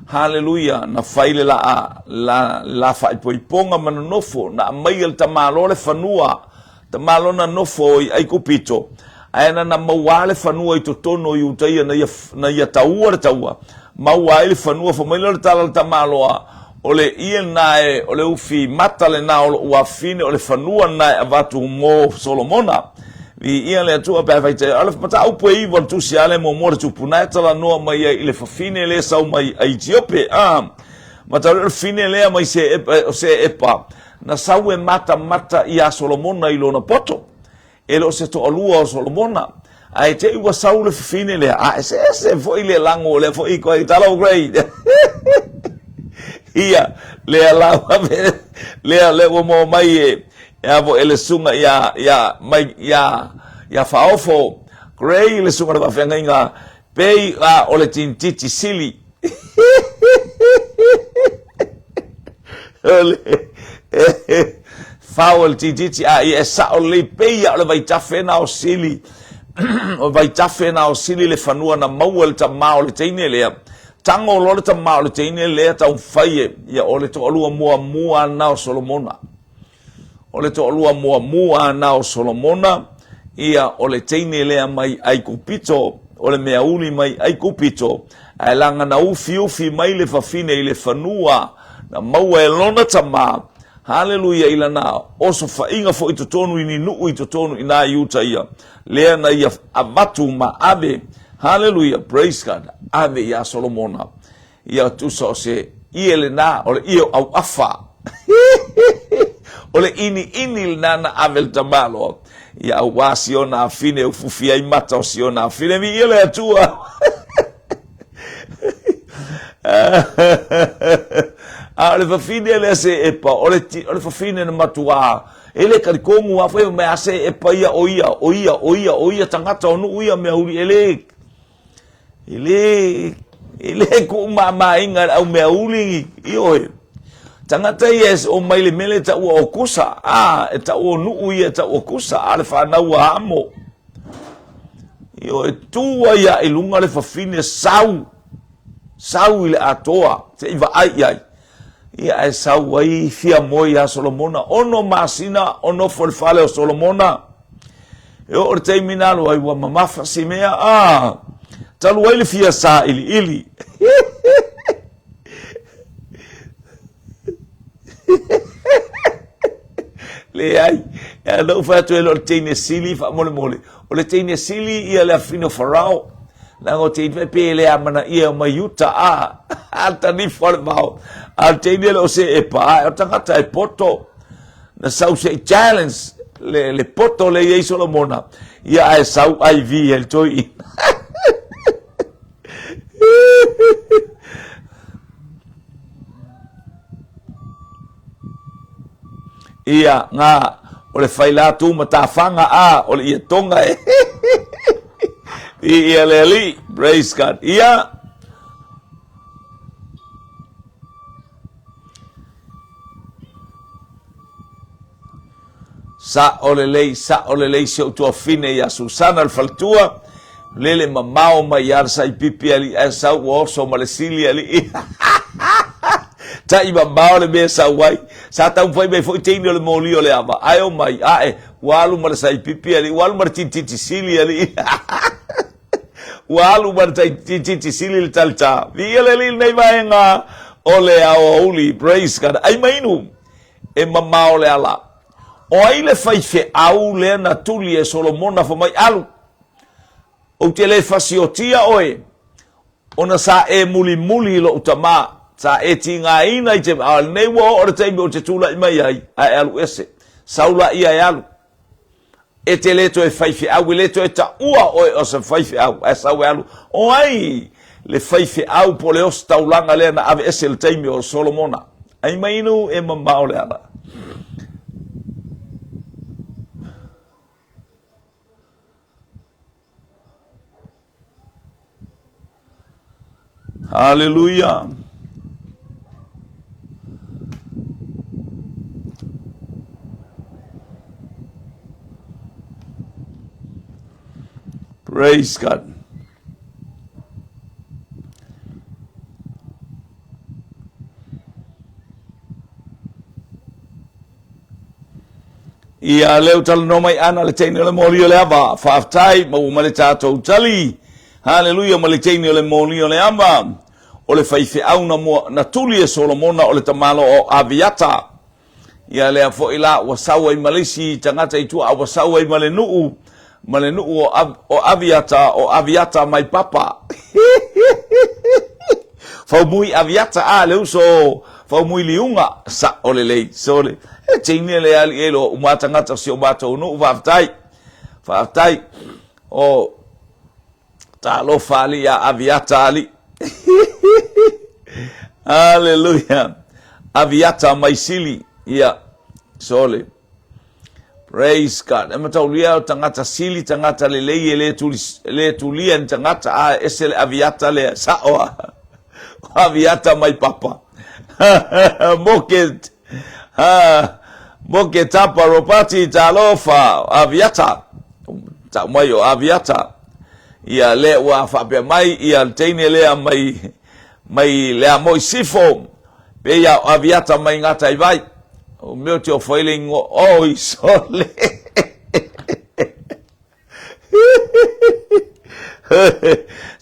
haleluia, na fai le laa, la, la faaipoipoga ma nonofo, na aumaia le tamaloa le fanua, tamaloa na nofo i Aikupito, ae na na maua le fanua i totonu o Iutaia na ia, na ia taua le taua, maua ai le fanua, fai mai lea o le tala a le tamaloa, o le ie lena e, o le ufi mata lena o lou afafine, o le fanua lena e avatu mo Solomona. Viia le Atua pe a fai te ale mataupu e iwa le tusi ale muamua le tupu na e talanoa mai ai i le fafine lea sau mai Aitiope a matau le fafine lea mai se epa, o se epa na sau e matamata iā Solomona i lona poto e le o se toalua o Solomona ae te i ua sau le fafine lea a eseese foi le lago lea foi koe talo great ia lea la lea lea ua maua mai e E a foi e le susuga ia, ia, mai, ia, ia Faofo Gray le susuga le faafeagaiga, pei a o le tinititi sili. O le, fao e le tinititi, a ia e sao lelei, pei a o le vaitafe na o sili, o vaitafe na o sili le fanua na maua e le tamā o le teine lea. Tago loa le tamā o le teine lea taumafai e, ia o le toalua muamua na o Solomona. O le toalua muamua na o Solomona, ia o le teine lea mai Aikupito, o le mea uli mai Aikupito, ae laga na ufiufi mai le fafine i le fanua, na maua e lona tama, haleluia, i lana osofaiga foi i totonu i ni nuu i totonu i na i uta ia, lea na ia avatu ma ave, haleluia, praise God, ave iā Solomona. Ia tusa o se ʻie lena, o le ʻie o ʻAuʻafa. O le ʻiniʻini lena na ave le tamaloa, ia auā si ona afine e ufufi ai mata o si ona afine. Viia le Atua! A o le fafine lea seepa, o le, o le fafine na matuā, e le talitonu a fai mai a seepa ia o ia, o ia, o ia, o ia tagata o nuʻu ia mea huli, e le, E le, e le kuʻumāmāina e le ʻaumeauli, ioe. Tagata ia e o mai le mele e taua o Kusa, a, e tau o Nuʻu ia e tau o Kusa, a le whanau a Hamo. Ioe, tū ai a i lunga le fafine sau, sau i le atoa, se i vaai i ai. Ia ae sau ai fia moe iā Solomona, ono masina o nofo i le fale o Solomona. E oo i le taimi na alu ai ua mamafa si mea, a, talu ai le fia sailiili. Leai, e ala ou fai atu e le o le teine sili faamolemole. O le teine sili ia le afafine o Farao. Leaga o teine fai pe le amanaia e omai i uta, a, a tanifa o le vao. A o le teine le o se epa, a, o tagata e poto. Na sau se i challenge le, le poto le i ai Solomona. Ia ae sau ai vi e le toeaina. Ia, ngā, o le whai la tū matafaga a, o le ia tonga e. Ia le Alii, praise God. Ia, Saʻo lelei, saʻo lelei si ou tuafine iā Susana le faletua, lele mamao mai iā le saipipi alii ae sau ua oso ma le sili alii. Taʻi mamao le mea e sau ai. Sa taumafai mai foi teine o le moli o le ava, ae omai, ae, ua alu ma le saipipi alii, ua alu ma le tititi sili alii. Ua alu ma le tititi sili le talitā. Viia le Alii i lenei vaega o le aoauli. Praise God. Ai ma inu. E mamao le ala. O ai le faifeau lea na tuli e Solomona fai mai, Alu, ou te le fasiotia oe, ona sa e mulimuli i lou tama, sa e tigaina i te, a o lenei ua oo le taimi ou te tulai mai ai, ae alu ese. Sau laia e alu. E te le toe faifeau, e le toe taua oe o se faifeau, ae sau e alu. O ai le faifeau po o le ositaulaga lea na aveese i le taimi o Solomona? Ai mai inu e mamao le ala. Haleluia. Praise God. Ia lea ua talanoa mai Ana le teine o le moli o le ava. Faafetai, maua mai le tatou tali. Haleluia ma le teine o le moli o le ava. O le faifeau na mua na tuli e Solomona o le tamaloa o Aviata. Ia lea foi la ua sau ai ma le isi tagata i tua a ua sau ai ma le nuu ma le nuu o, o Aviata o Aviata mai papa. Faumui Aviata a le uso Faumui Liuga saʻo lelei sole e teine le alii e iloa uma tagata o si o matou nuu faafetai faafetai o talofa alii a Aviata alii Hallelujah Aviata mai sili ia sole Praise God. E mataulia o tagata sili, tagata lelei e le, tuli, le tulia ni tagata, a ese le aviata lea, sao a. O aviata mai papa. Moke, ha, moke tapa ropati talofa, aviata. Tau mai o aviata. Ia le ua whaapea mai, ia le teine lea mai, mai le a moi sifo, Pei a o Aviata mai Gataivai. O mea o te ofo ai le ingoa, oi sole.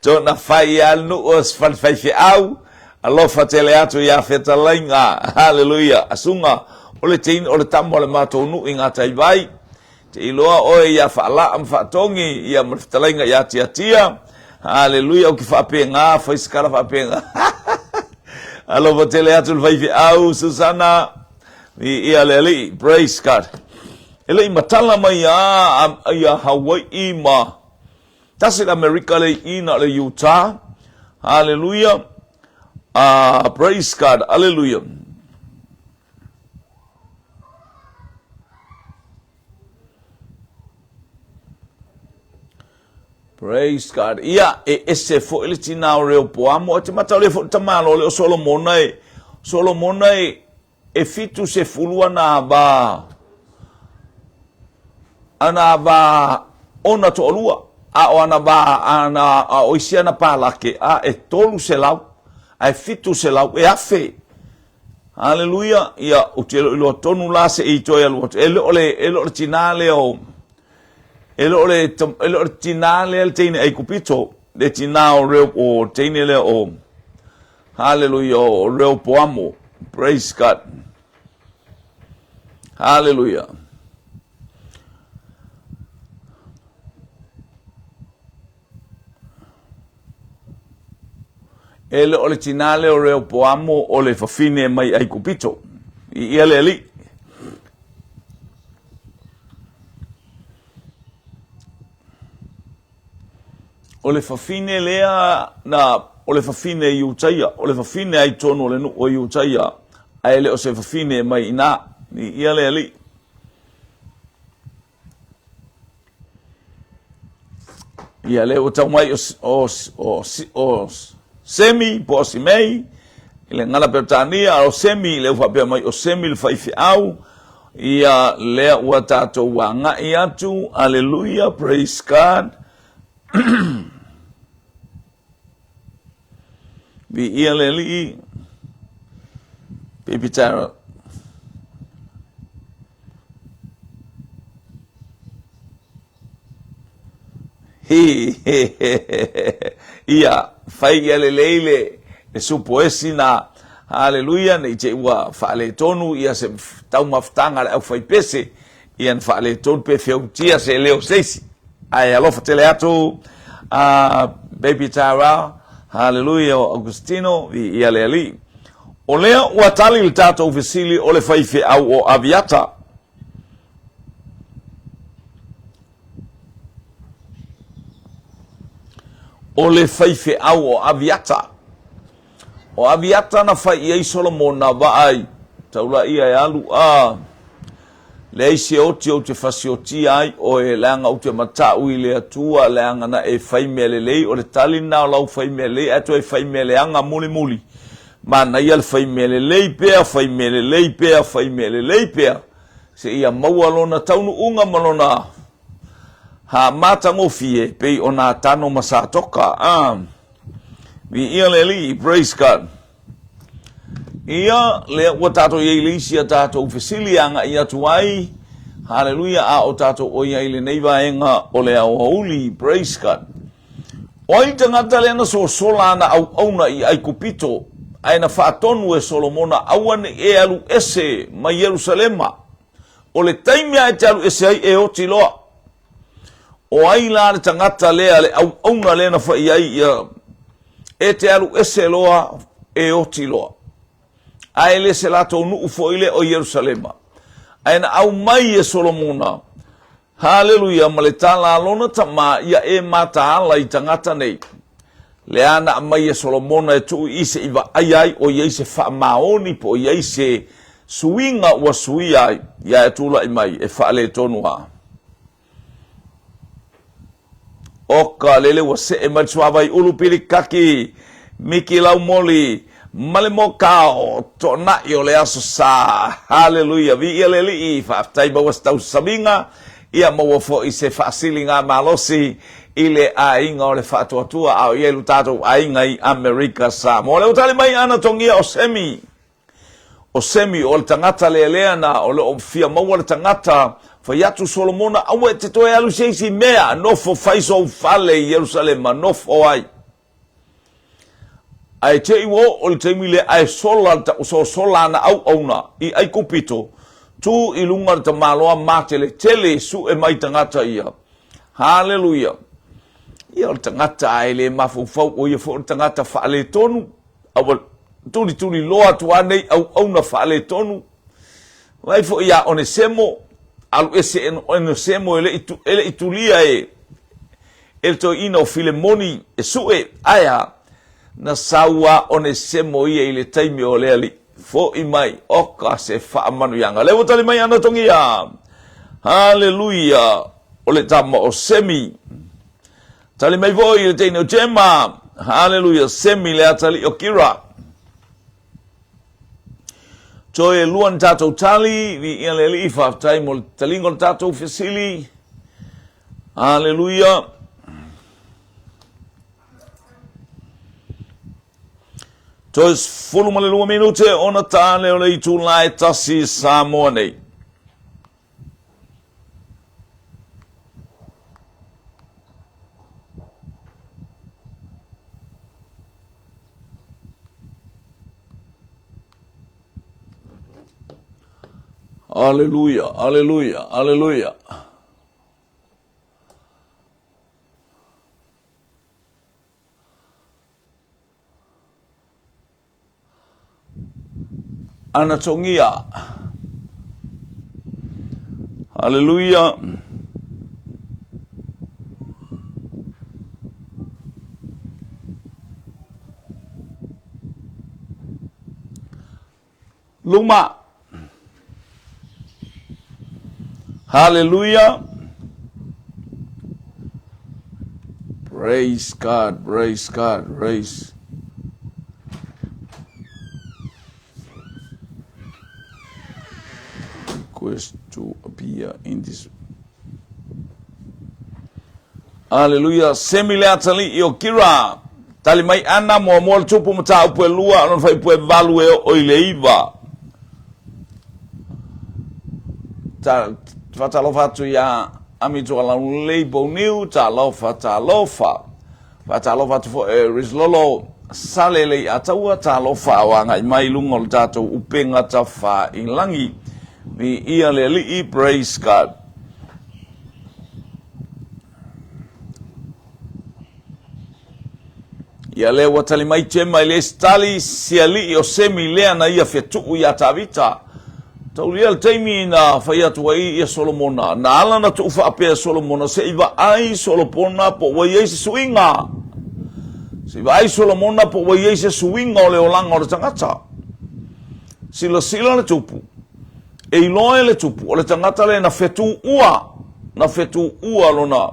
Tona fai ia nuu o se fale faifeau, alofa tele atu ia Fetalaiga. Haleluia. Asuga, o le teine, o le tama o le matou nuu i Gataivai. Te iloa oe ia Faalaa ma Faatogi, ia ma le fetalaiga ia Tiatia. Haleluia, ou te faapena, fai se tala faapena. Alofa tele atu le faifeau, Susana. Viia le Alii. Praise God. E le i matala mai a ia Hawai'i ma tasi le Amerika le i na o le Utah. Hallelujah. Praise God. Hallelujah. Praise God. Ia, e ese foi le tinā o Reopoamo. E te matau lea foi le tamaloa lea o Solomona e, Solomona e, e 70 ana ava, ana ava ona toalua, a o ana va, ana, a o isi ana palake, a e 300, a e 700, e afe. Haleluia! Ia, ou te le o iloa tonu la se i toe alu atu. E le o le, e le o le tinā lea o, e le o le, e le o le tinā lea le teine Aikupito, le tinā o Reo, o teine lea o, haleluia, o Reopoamo. Praise God. Haleluia. E le o le tinā lea o Reopoamo o le fafine mai Aikupito. I ia le alii. O le fafine lea na, o le fafine i Utaia, o le fafine ai tonu o le nuu o Iutaia, ae le o se fafine mai inā. I ia le alii. Ia lea ua tau mai o, o, o, o Semi po o Simei i le gala Peretania, a o Semi lea ua faapea mai o Semi le faifeau. Ia lea ua tatou agai atu. Aleluia, praise God. Viia le Alii. Baby Tara. Hi, ia, fai ia lelei le, le supo esi na, haleluia, nei te ua faaletonu ia se taumafataga a le aufaipese, ia na faaletonu pe feautia se leo se isi. Ae alofa tele atu, Baby Tara, haleluia, o Augustino, viia le Alii. O lea ua tali le tatou fesili o le faifeau o Aviata. O le faifeau o Aviata. O Aviata na fai i ai Solomona, vaai, taulaia e alu a leai se oti ou te fasiotia ai oe, leaga ou te matau i le Atua, leaga na e fai mea lelei, o le tali lena o lau fai mea lelei, ae toe fai mea leaga mulimuli. Manaia le fai mea lelei pea, fai mea lelei pea, fai mea lelei pea, seia maua lona taunuuga ma lona ha matagofie pei o Natano ma Satoka. A Viia le Alii, praise God. Ia, lea ua tatou i ai le isi a tatou fesili e agai atu ai, haleluia, a o tatou oi ai lenei vaega o le aoauli, praise God. O ai le tagata lea na sosola ana auauna i Aikupito, ae na faatonu e Solomona aua ne i e alu ese mai Ierusalema? O le taimi lava e te alu ese ai e oti loa. O ai la le tagata lea, le auauna lea na fai ai ia e te alu ese loa e oti loa. Ae le se latou nuu foi lea o Ierusalema. Ae na aumai e Solomona, haleluia, ma le tala a lona tama, ia e mataala i tagata nei. Lea na aumai e Solomona e tuu i se i vaaia ai o i ai se faamaoni po o i ai se suiga ua suia ai, ia e tulai mai e faaletonu a. Oka lele ua see mai le suavai ulu pilikaki, Miki Laumoli, ma le mokao toonai o le Aso Sa. Haleluia! Viia le Alii, faafetai maua se tausasamiga, ia maua foi se faasiliga malosi i le aiga o le faatuatua a o i ai lo tatou aiga i Amerika Samoa. Lea ua tali mai ana togia o Semi. O Semi, o le tagata lealea na, o lo o fia maua le tagata, fai atu Solomona, aua e te toe alu i se isi mea, nofo fai sou fale i Ierusalema, nofo ai. Ae te i ua oo le taimi lea, ae sola, sosola ana auauna i Aikupito, tu i luga le tamaloa mateletele, sue mai tagata ia. Haleluia! Ia o le tagata e le mafaufau, o ia foi o le tagata faaletonu, aua. Tulituliloa atu lava nei auauna faaletonu. Vaai foi ia Onesemo, alu ese Onesemo e le i tulia e le toeaina o Filemoni e sue, ae a? Na sau lava Onesemo ia i le taimi o le Alii. Foi mai, oka se faamanuiaga. Lea ua tali mai ana togia. Haleluia! O le tama o Semi. Tali mai foi le teine o Jema. Haleluia! Semi le atalii o Kira. Toe lua ni tatou tali, viia le Alii, faafetai mo le taliga o le tatou fesili. Haleluia! Toe 12 minute ona ta lea o le itula e tasi i Samoa nei. Aleluia, aleluia, aleluia. Anatongia. Haleluia. Luma. Haleluia. Praise God, praise God, praise. Request to appear in this. Aleluia. Semi le atalii o Kira. Tali mai ana, muamua le tupu mataupu e lua, lona fuaiupu e valu e oo i le iva. Ta, faatalofa atu iā Amitoa Laulelei Pouniu, talofa, talofa. Faatalofa atu foi e Rislolo Sale Leiataua, talofa a o agai mai i luga o le tatou upega tafailangi. Viia le Alii, praise God. Ia lea ua tali mai Jema i le isi tali, si alii o Semi lea na ia fetuu iā Tavita. Taulia le taimi na fai atu ai ia Solomona, na ala na tuu faapea e Solomona se i vaai Solopona po ua i ai se suiga. Se i vaai Solomona po ua i ai se suiga o le olaga o le tagata. Silasila le tupu, e iloa e le tupu o le tagata lea na fetuua, na fetuua lona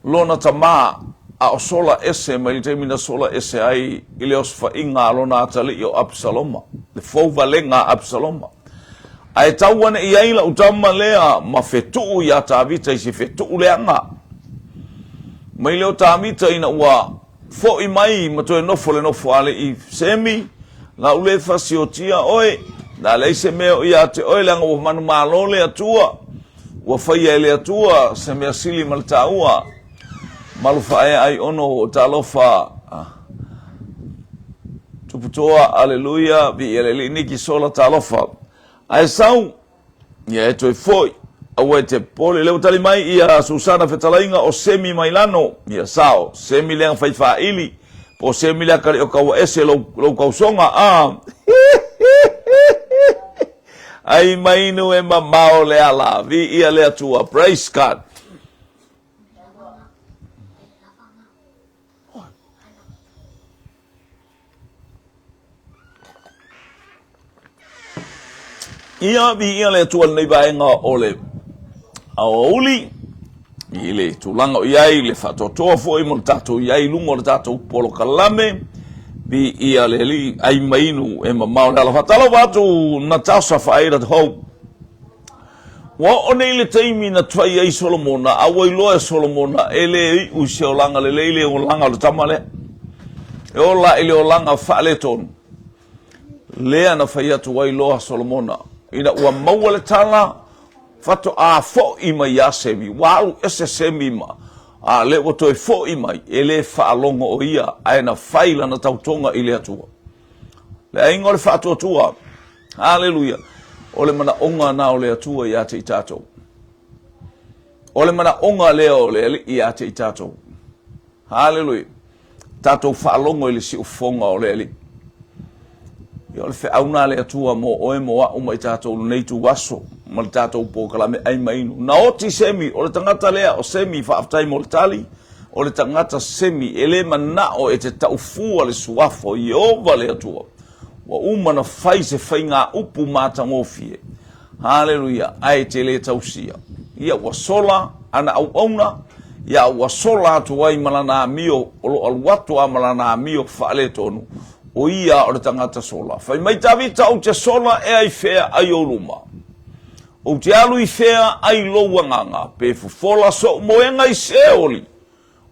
lona tamā a o sola ese mai le taimi na sola ese ai i le osofaiga a lona atalii o Apisaloma, le fouvalega a Apisaloma. Ae tau ane i ai lau tama lea ma fetuu iā Tavita i se fetuu leaga. Mai lea o Tavita ina ua Foʻi mai ma toe nofo le nofo alii Semi, lau le fasiotia oe, na leai se mea o ia te oe leaga ua manumalo le Atua, ua faia e le Atua se mea sili ma le taua. Malu faaea ai ono talofa Tuputoa, aleluia, viia le Alii Niki Sola talofa. Ae sau Ia e toe foi, aua e te popole. Lea ua tali mai ia Susana fetalaiga o Semi Mailano. Ia sao, Semi lea na fai faaili, po o Semi lea kali o kaua ese lou, lou kausoga. Ah. Ai mainu e mamao le ala, viia le Atua. Praise God. Ia, viia le Atua i lenei vaega o le aoauli, i le tulaga o i ai le faatoatoa foi mo le tatou i ai i luga o le tatou polokalame. Viia le Alii, ai mainu e mamao le ala. Faatalofa atu Natasha Faaira Hope. Ua oo nei le taimi na fai ai Solomona, a ua iloa e Solomona e le iu i se olaga lelei le olaga o le tama lea. E ola i le olaga faaletonu. Lea na fai atu ai loa Solomona, ina ua maua le tala, faatoa foʻi mai iā Semi. Ua alu ese Semi ma, a lea ua toe foʻi mai, e le faalogo o ia, ae na fai lana tautoga i le Atua. Le aiga o le faatuatua. Haleluia. O le manaʻoga na o le Atua iā te i tatou. O le manaʻoga lea o le Alii iā te i tatou. Haleluia. Tatou faalogo i le siufofoga o le Alii. Ia o le feau na a le Atua mo oe mo a'u ma i tatou i lenei ituaso ma le tatou polokalame ai ma inu. Na oti Semi, o le tagata lea o Semi, faafetai mo le tali, o le tagata Semi e le mana'o e te ta'u fua le suafa o Ieova le Atua. Ua uma ona fai se faigaupu matagofie. Haleluia, ae te le tausia. Ia ua sola ana auauna, ia ua sola atu ai ma lana amio, o lo o alu atu lava ma lana amio faaletonu, o ia o le tagata sola. Fai mai Tavita, Ou te sola ea i fea ai ou luma? Ou te alu i fea ai lou agaga? Pe fofola so'u moega i Seoli,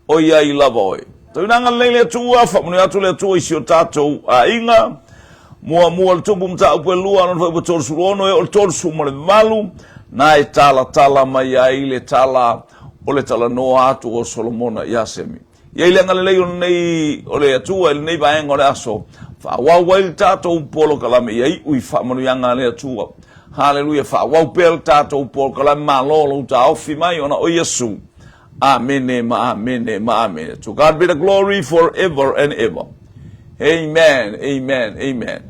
o i ai lava oe. Tauinaga lelei le Atua, faamanuia atu le Atua i si o tatou aiga. Muamua le Tupu Mataupu e lua, lona fuaiupu 36 e oo i le 38, na e talatala mai ai le tala o le talanoa atu o Solomona iā Semi. I ai le agalelei o lenei o le Atua i lenei vaega o le aso, faaauau ai le tatou polokalame ia iu i faamanuiaga a le Atua. Haleluia, faaauau pea le tatou polokalame malo lou taofi mai ona o Iesu. Amene ma amene ma amene. To God be the glory forever and ever. Amen, amen, amen.